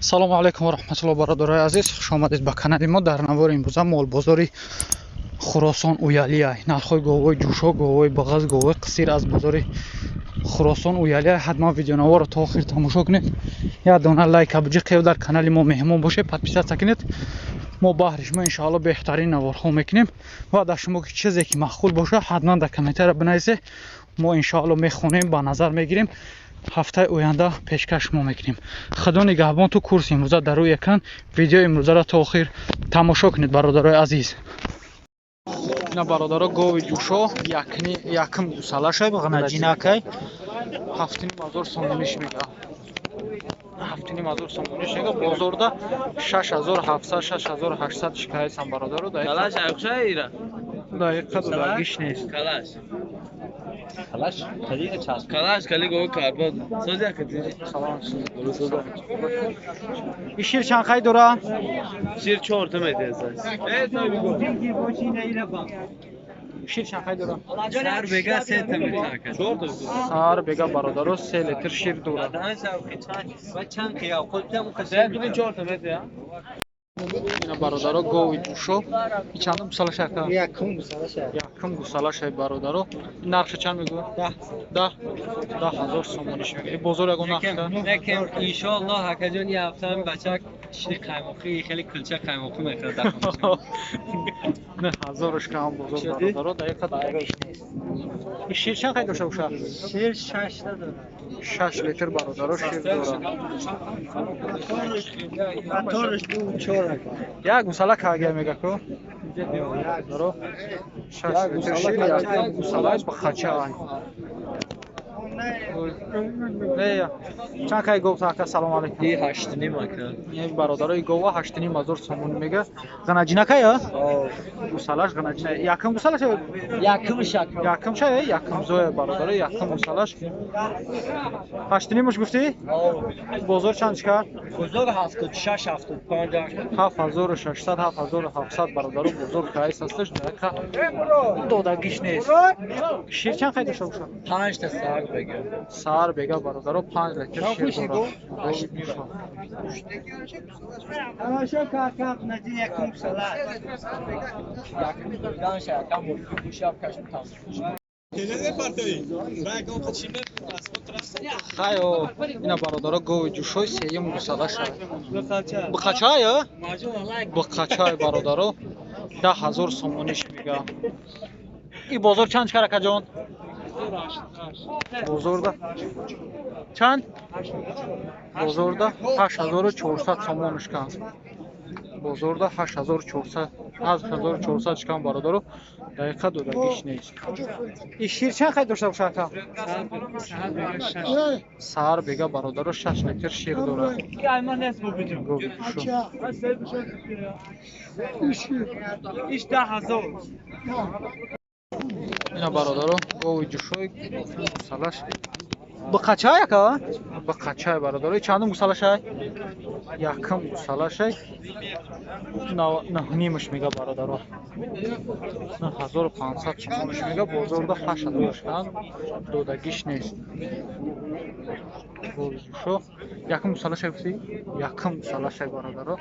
Салому алайкум ва раҳматуллоҳ, бародарои азиз, хуш омадед ба канали мо. Дар навори имрӯза молбозори Хуросон Уялия, нархҳои говҳои ҷӯшо, говҳои бағаз, говҳои қисир аз бозори Хуросон Уялия. Ҳатман видеонаворро то охир тамошо кунед, як дона лайк абҷиқев, дар канали мо меҳмон бошед, подписаться кунед. Мо баҳри шумо иншоалло беҳтарин наворҳо мекунем ва дар шумо ки чизе ки маъқул бошад, ҳатман дар комментария бинависед. Мо иншоалло мехонем, ба назар мегирем, ҳафтаи оянда пешкаш шумо мекунем. Худо нигаҳбон. Ту курси имрӯза дар рӯи экран. Видеои имрӯзаро то охир тамошо кунед, бародарои азиз. Ина, бародаро, гови ҷӯшо, якм гусалашай, ғанаҷинакай, 7500 сомониш мега, 7500 сомониш мега. Бозорда 6700, 6800 шикаесам, бародаро. Калаш айқшайра. Дақиқа додагиш нест. Калаш. Калаш калига часп. Калаш кали го карбод. Созя кати. Салом. И шир чанд қай дора? Шир 4 та метесас. Э то бигу. Шир чанд қай дора? Сар бега 3 та метака. 4 та бигу. Сар бега, бародаро, 3 литр шир дора. Чанд қия худам. Се 4 та мете. Ина, бародаро, гови ҷӯшо. И чандум гусалаш, ака? Якум гусалаша. Якум гусалашай, бародаро. Нархша чанд мегӯ? 10,000 сомониш мега. И бозор ягон нарх? Некем, иншоаллоҳ, акаҷон, я ҳафта бачак шири қаймоқӣ, хеле кулча қаймоқӣ мехӯрад дар хона. Не ҳазорш кам бозор, бародаро, дақиқа додагиш нест. И шир чанд қай дошта боша? Шир шашта дорад. 6 литр, бародаро, шир дора. Қатораш ду чор. Як гусала кага мега ку, бародаро, 6 литр шир, як гусалааш ба хача. Чанд кай гов, ака? Салому алайкум. И 8,5, ака. Ин, бародарои, гова 8500 сомон мега. Ғанаҷинакая? Гусалаш ғанаҷина. Якум гусалаш? Якум шак. Якум ша, якум зоя, бародаро, якум гусалаш. Ҳаштнимуш гуфтӣ? Бозор чанд чикар? Бозор 76, 75. 7600, 7700, бародаро, бозор кайс ҳасташ, дақиқа додагиш нест. Шир чанд қай дошта боша? Панҷ та сар бега. Сар бега, бародаро, 5 литр шир дорад. Хорошо, как нади якум сала. Якум данша якам шапкаш там. Хайо, ина, бародаро, гови ҷӯшои, сеюм гусалаша. Биқачая? Биқачай, бародаро, 10,000 сомониш мега. И бозор чанд чикар, акаҷон? Бозорда чанд? Бозорда 8400 сомониш кан. Бозорда 8400, 8400 чикан, бародаро, дақиқа додагиш нест. И шир чанд қай дошта боша, ака? Саҳар бега, бародаро, 6 литр шир дорад. Гови ҷӯшо. Иш 10,000. Ина, бародаро, гови ҷӯшои, гусалаш биқачай, ака? Биқачай, бародаро. Чандум гусалашай? Якум гусалашай. Наҳнимаш мега, бародаро. 9500 сомонаш мега, бозорда 8000 шкан, додагиш нест. Гови ҷӯшо. Якум гусалашай гуфтӣ? Якум гусалашай, бародаро.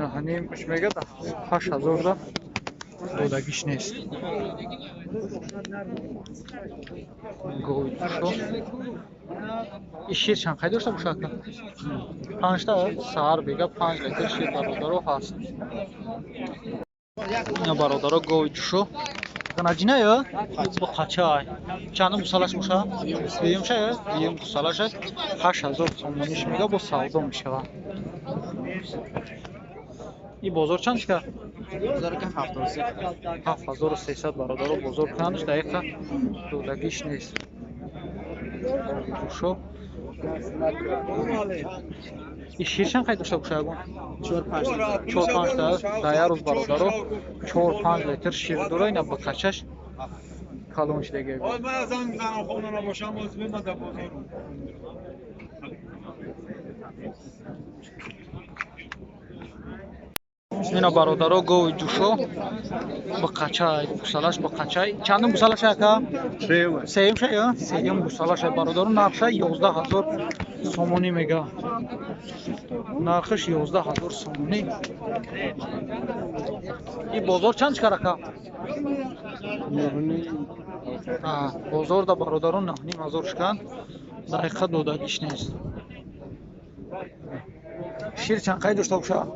Наҳнимаш мега, 8000-да додагиш нест. Гови ҷӯшо. И шир чанд қай дошта боша, ака? Панҷта? Саҳар бега 5 литр шир, бародаро, ҳаст. Ина, бародаро, гови ҷӯшо. Ғанаҷиная? Биқачай. Чандум гусалаш боша? Дуюмша? Дуюм гусалаша. 8000 сомониш мега, бо савдо мешава. И бозор чанд шикар? 7300, бародаро, бозор кунандаш, дақиқа додагиш нест. Ҷӯшо. И шир чанд қай дошта боша, ягон? Чор панҷ та дар як рӯз, бародаро, 4-5 литр шир дора. Ина биқачаш калон шидаги. Ман занг мезанам, хона набошам, боз мемада бозор. Ина, бародаро, гови ҷӯшо, биқачай, гусалаш биқачай. Чандум гусалаш, ака? Сеюм ша, сеюм гусалаш, бародаро, нархша 11,000 сомонӣ мега. Нархиш 11 000 сомонӣ. И бозор чанд чикар ака? Бозорда бародарон 9 500 шикан, дақиқа додагиш нест. Шир чанд қай дошта боша?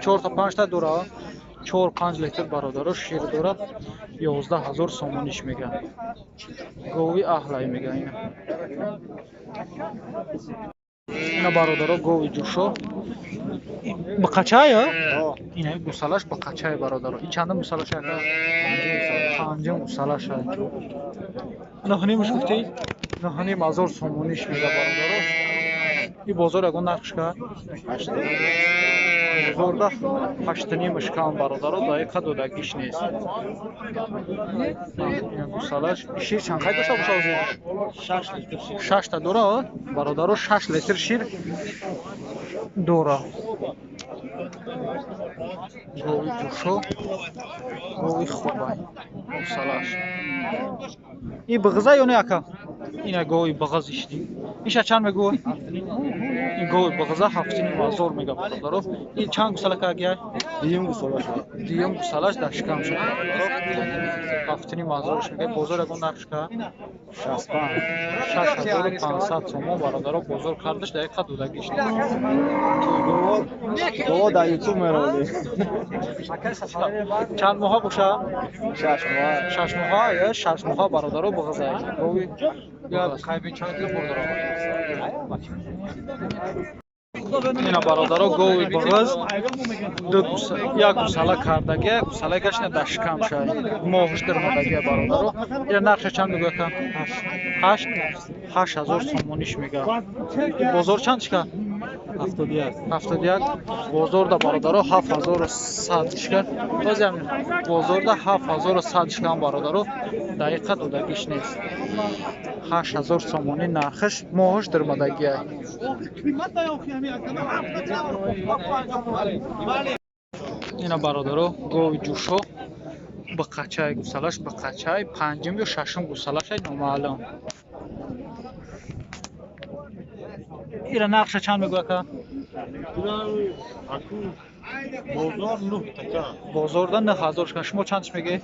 Чорта панҷта дора, 4-5 литр бародаро шир дора. 11 000 сомониш мега. Гови аҳлай мега ина. Ина бародаро, гови ҷӯшо бақачая, ина гусалаш бақачай бародаро. И чандам гусалаш ака? Панҷум гусалаш. Нӯҳнимаш гуфтӣ? 9 500 сомониш мега бародаро. И бозор ягон нархш ка? Бозорда ҳаштнимаш кам бародаро, дақиқа додагиш нест. Гусалаш шир чанд қай дошта боша ҳозир? Шашта дора бародаро, 6 литр шир дора. Гови ҷӯшо, гови хубай гусалаш. И бағза ё не ака? Ина гови бағаз ишди. Иша чанд мегӯ? Ин гови бағза 7 500 мега бародаро. Ин чанд гусала кагия? Дуюм гусалаш. Дуюм гусалаш дар шикам шуд бародаро. 7 500-ш мега. Бозор ягон нархш ка? 6500 сомон бародаро бозор кардаш, дақиқа додагиш. Гова дар ютуб меравӣ. Чанд моҳа боша? 6 моҳа. 6 моҳа, я 6 моҳа бародаро бағза. Гови ина бародаро, гови бағаз як гусала кардагия, гусалаи гашна дар шикам шай, моҳиш даромадагия бародаро. Ина нархша чанд мегӯя ка? 8000 сомониш мега. Бозор чанд шика? 71. Бозорда бародаро 7100 шика. Бозиам бозорда 7100 шикан бародаро, дақиқа додагиш нест. 8000 сомонӣ нархиш, моҳиш даромадагия. Ина бародаро, гови ҷӯшо бақачай, гусалаш бақачай, панҷум ё шашум гусалашай, номаълум. Ира нархша чанд мегӯя ка? Бозор нӯҳ така. Бозорда 9000 шикан. Шумо чандш мегӯед?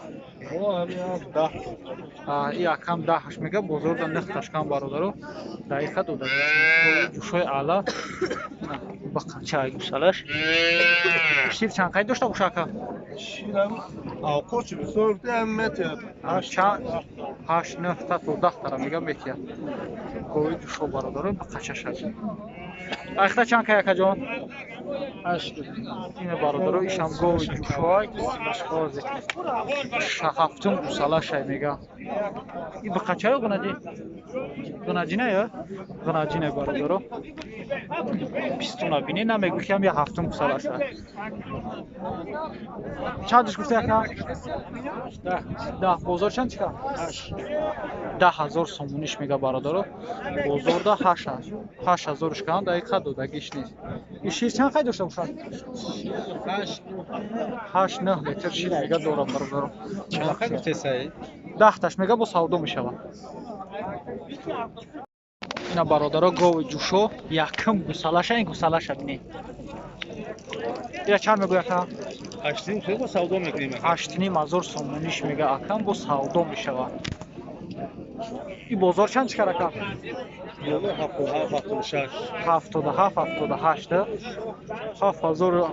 И акам даҳаш мега, бозорда нӯҳ ташкан бародаро, дақиқа додагиш. Ҷӯшои аъла бақачай гусалаш. Шир чанд қай дошта боша ака? Ҳашт нӯҳта то даҳтара мега метиҳад. Гови ҷӯшо бародаро бақачашад. Айхта чанд кай акаҷон? Ина бародаро, ишам гови ҷӯшоай, ҳафтум гусалашай мега. И бақачаё гунаҷи? Гунаҷина ё? Гунаҷина бародаро. Бистуна бинӣ намегӯ ки ҳам я ҳафтум гусалаша. Чандаш гуфта ака? Даҳ. Бозор чанд чика? 10 000 сомониш мега бародаро. Бозорда 8000 шикан, дақиқа додагиш нест. И шир чанд қай дошта бошад? 8-9 литр шир мега дора бародаро. Даҳташ мега, бо савдо мешавад. Ина бародаро, гови ҷӯшо якум гусалаша, ин гусалаша бинед. Ира чанд мегӯя ака? 8 500 сомониш мега акам, бо савдо мешавад. И бозор чанд чикар ака? 77, 78, 7600,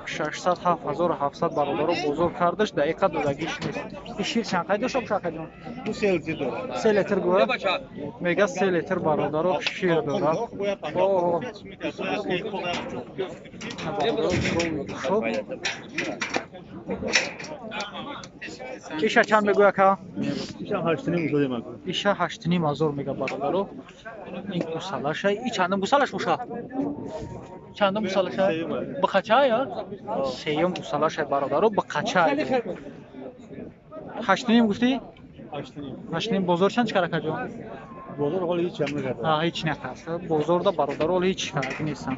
7700 бародаро бозор кардаш, дақиқа додагиш нест. И шир чанд қай дошта боша акаҷон? 3 литр гӯя мега, 3 литр бародаро шир дорад. Иша чанд мегӯя ака? Иша 8 500 мега бародаро. Ин гусалаша. И чандум гусалаш боша? Чандум гусалаша? Бақача я? Сеюм гусалаша бародаро, бақача. Ҳаштним гуфтӣ? Ҳаштним. Бозор чанд чикар акаҷон? Бозор ҳоли ҳеч ҳам накард. Ҳеч накард. Бозорда бародаро ҳоли ҳеч кардаги нестам.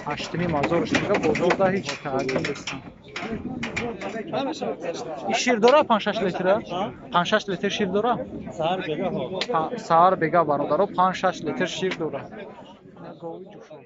8 500-ш мега, бозорда ҳеч кардаги нестам. И шир дора 5-6 литра? 5-6 литр шир дора? Саҳар бега. Саҳар бега бародаро 5-6 литр шир дора. Гови ҷӯшон.